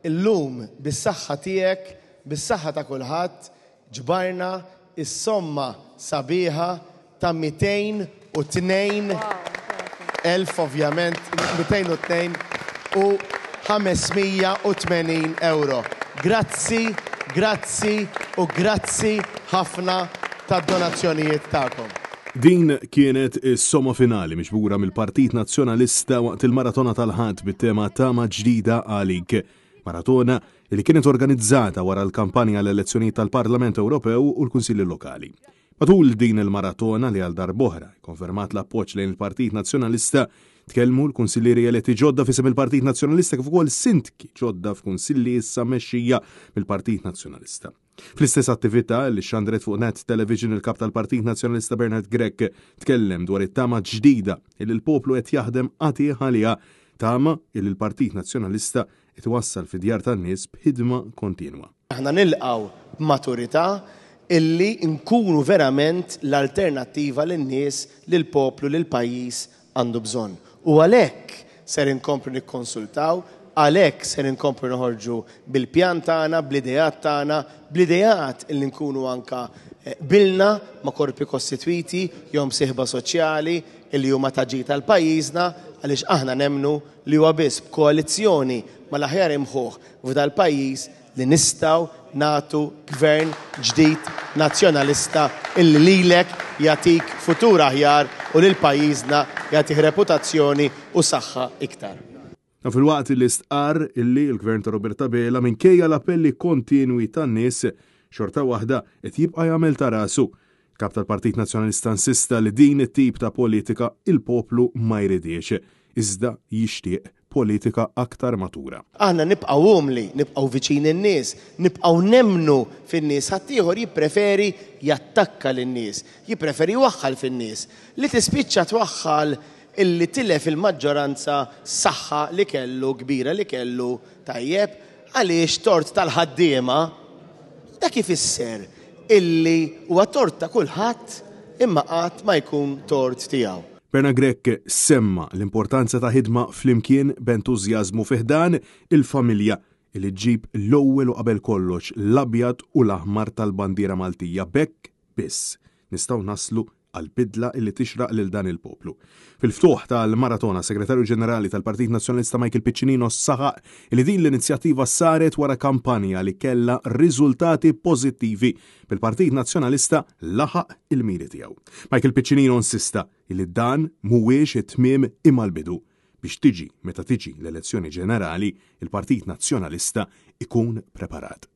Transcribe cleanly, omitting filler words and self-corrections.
Illum bis-saħħa tiegħek, bis-saħħa ta' kulħadd, ġbarna s-somma sabiħa ta' 202 elf ovvjament, 202 u 580 ewro. Grazzi, grazzi u grazzi ħafna tad-donazzjonijiet tagħkom. Din kienet is-somma finali miġbura mill-Partit Nazzjonalista waqt il-maratona tal-Ħadd bit-tema Tama Ġdida Għalik. Maratona li kienet organizzata wara l-kampanja l-elezzjonijiet tal-Parlament Ewropew u l-Kunsilli Lokali. Matul din il-maratona li għal darb'oħra konfermat l-appoġġ lejn il-Partit Nazzjonalista, tkellmu l-kunsillieri eletti ġodda f'isem il-Partit Nazzjonalista kif ukoll sindki ġodda f'kunsilli issa mmexxija mill-Partit Nazzjonalista. Fl-istess attività li xandret fuq Net Television il-Kap tal-Partit Nazzjonalista Bernard Grech tkellem dwar it-tama ġdida li l-poplu qed jaħdem qatigħ għaliha, tama li l-Partit Nazzjonalista qed iwassal fid-djar tan-nies b'ħidma kontinwa. Aħna nilqgħu b'maturità illi nkunu verament l-alternattiva li n-nies, li l-poplu, li l-pajjiż għandu bżonn. U għalhekk ser inkomplu nikkonsultaw, għalhekk ser inkomplu noħorġu bil-pjan tagħna, bl-ideat tagħna, bl-ideat illi nkunu anka qbilna ma' korpi kostitwiti jew msieħba soċjali illi huma ta' ġid għal pajjiżna għaliex aħna nemmnu li huwa biss b'koalizzjoni mal-aħjar imħuħ f'dal-pajjiż li nistgħu nagħtu Gvern ġdid Nazzjonalista illi lilek jagħtik futur aħjar u lil pajjiżna jagħtih reputazzjoni u saħħa iktar. Dan filwaqt li stqarr illi l-Gvern ta' Robert Abela minkejja l-appelli kontinwi tan-nies, xorta waħda qed jibqa' jagħmel ta' rasu. Il-Kap tal-Partit Nazzjonalista insista li din it-tip ta' politika il-poplu ma jridhiex, iżda jixtieq politika aktar matura. Aħna nibqgħu umli, nibqgħu viċin in-nies, nibqgħu nemmnu fin-nies. Ħaddieħor jippreferi jattakka lin-nies, jippreferi jwaħħal fin-nies. Li tispiċċa twaħħal illi tilef il-maġġoranza saħħa li kellu kbira li kellu tajjeb għaliex tort tal-ħaddiema dak ifisser illi huwa tort ta' kulħadd imma qatt ma jkun tort tiegħu. Bernard Grech semma l-importanza ta' ħidma flimkien b'entużjażmu fi ħdan il-familja li ġġib l-ewwel u qabel kollox l-abjad u l-aħmar tal-bandiera Maltija b'hekk biss nistgħu naslu għal bidla li tixraq lil dan il-poplu. Fil-ftuħ tal-maratona, Segretarju Ġenerali tal-Partit Nazzjonalista Michael Piccinino saħaq li din l-inizjattiva saret wara kampanja li kellha riżultati pożittivi bil-Partit Nazzjonalista laħaq il-miri tiegħu. Michael Piccinino insista li dan mhuwiex it-tmiem imma l-bidu biex tiġi meta tiġi l-elezzjoni ġenerali, il-Partit Nazzjonalista ikun preparat.